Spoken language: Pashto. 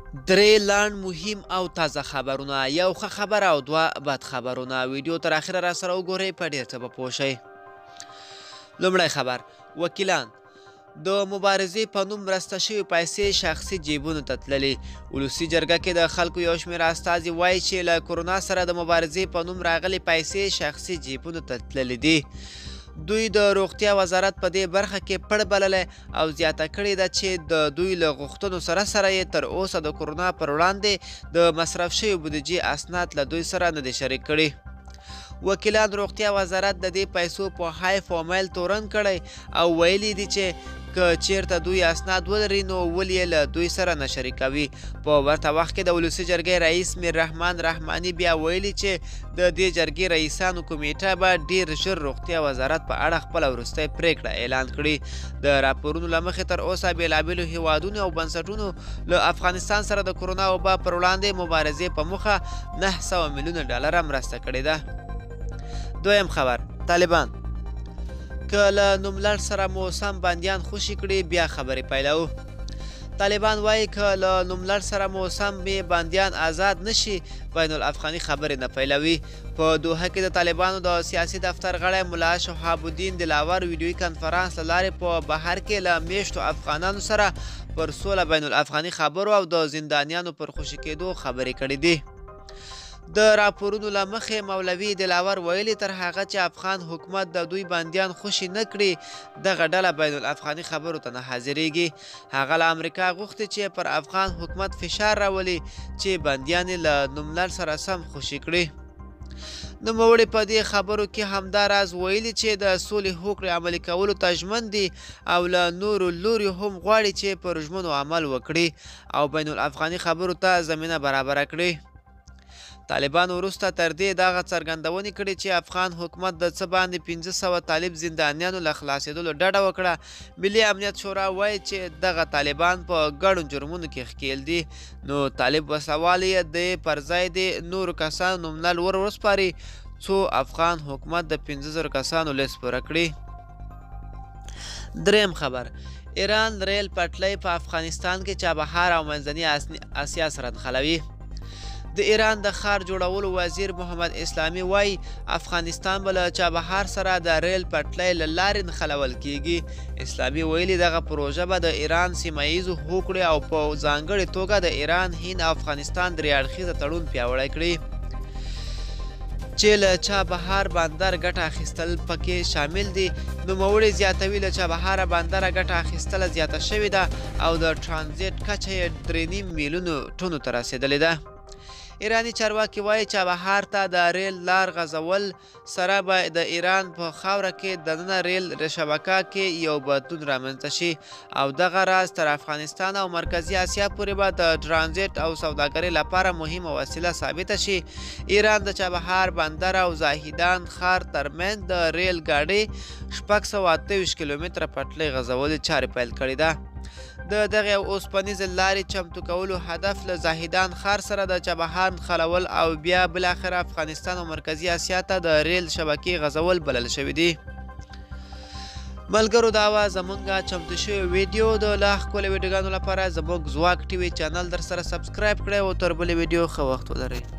درې لنډ مهم او تازه خبرونه، یو ښه خبر او دوه بد خبرونه. ویډیو تر اخره را سره وګورئ، په ډېر څه به پوه شئ. لومړی خبر، وکیلان د مبارزې په نوم مرسته شوې پیسې شخصي جیبونو ته تللې. ولسي جرګه کې د خلکو یو شمېر استازي وایي چې له کرونا سره د مبارزې په نوم راغلې پیسې شخصي جیبونو ته تللې دي. دوی د روغتیا وزارت په دې برخه کې پړ بللی او زیاته کړې ده چې د دوی له غوښتنو سره سره یې تر اوسه د کرونا پر وړاندې د مصرف شوې بودیجې اسناد له دوی سره نه دي شریک کړي. وکیلان روغتیا وزارت د دې پیسو په حیف او میل تورن کړی او ویلي دي چې که چیرته دوی اسناد ولري نو ولې یې له دوی سره نه شریکوي. په ورته وخت کې د ولسي جرګې رئیس میررحمان رحماني بیا ویلي چې د دې جرګې رئیسانو کمیټه به ډیر ژر روغتیا وزارت په اړه خپله وروستۍ پرېکړه اعلان کړي. د راپورونو له مخې تر اوسه بېلابېلو هیوادونو او بنسټونو له افغانستان سره د کرونا وبا پر وړاندې مبارزې په موخه 900 میلیونه ډالره مرسته کړې ده. دویم خبر، طالبان که له نوملړ سره مو سم بندیان خوشي کړي بیا خبرې پیلوو. طالبان وایي که له نوملړ سره مو سم بندیان آزاد نشي بین الافغاني خبرې نه پیلوي. په دوحه کې د طالبانو د سیاسي دفتر غړی ملا شهاب الدین دلاور ویډیويي کنفرانس له لارې په بهر کې له میشتو افغانانو سره پر سوله بین الافغاني خبرو او د زندانیانو پر خوشي کېدو خبرې کړې دي. د راپورونو له مخې مولوي دلاور ویلي تر هغه چې افغان حکومت د دوی بندیان خوشي نه کړي دغه ډله بین الافغاني خبرو ته نه حاضرېږي. هغه له امریکا غوښتي چې پر افغان حکومت فشار راولي چې بندیان یې له نوملړ سره سم خوشي کړي. نوموړي په دې خبرو کې همداراز ویلي چې د سولې هوکړې عملي کولو ته ژمن دي او له نورو لوریو هم غواړي چې پر ژمنو عمل وکړي او بین الافغاني خبرو ته زمینه برابره کړي. طالبان وروسته تر دې دغه څرګندونې کړې چې افغان حکومت د څه باندې 500 طالب زندانیانو له خلاصېدلو ډډه وکړه. ملي امنیت شورا وایي چې دغه طالبان په ګڼو جرمونو کې ښکېل دي، نو طالب وسلهوال یې د پر ځای د نورو کسانو نوملړ ور وسپاري څو افغان حکومت د 5000 کسانو لیست پوره کړي. دریم خبر، ایران ریل پټلۍ په افغانستان کې چابهار او منځنۍ اسیا سره نښلوي. د ایران د ښار جوړولو وزیر محمد اسلامي وایي افغانستان به له چابهار سره د ریل پټلۍ له لارې نښلول کیږي. اسلامي ویلي دغه پروژه به د ایران سیمه ییزو هوکړې او په ځانګړې توګه د ایران، هند او افغانستان درې اړخیزه تړون پیاوړی کړي چې له چابهار بندر ګټه اخیستل پکې شامل دي. نوموړی زیاتوي له چابهار بندره ګټه اخیستله زیاته شوې ده او د ترانزیټ کچه یې 3.5 میلیونو ټنو ته رسېدلې ده. ایراني چارواکي وایي چابهار ته د ریل لار غځول سره به د ایران په خاوره کې دننه ریل شبکه کې یو بدلون رامنځته شي او دغه راز تر افغانستان او مرکزي اسیا پورې به د ترانزیټ او سوداګرۍ لپاره مهمه وسیله ثابته شي. ایران د چابهار بندر او زاهدان ښار ترمنځ د ریل ګاډۍ 628 کیلومتره پټلۍ غځولو چارې پیل کړې ده. د دغې اوسپنیزې لارې چمتو کولو هدف له زاهدان ښار سره د چابهار نښلول او بیا بالاخره افغانستان او مرکزي اسیا ته د ریل شبکې غځول بلل شوي دي. ملګرو دا وه زمونږ چمتو شوې ویډیو. د لا ښکلو ویډیوګانو لپاره زموږ ځواک ټي وي چینل در سره subscribe کړئ او تر بلې ویډیو ښه وخت ولرئ.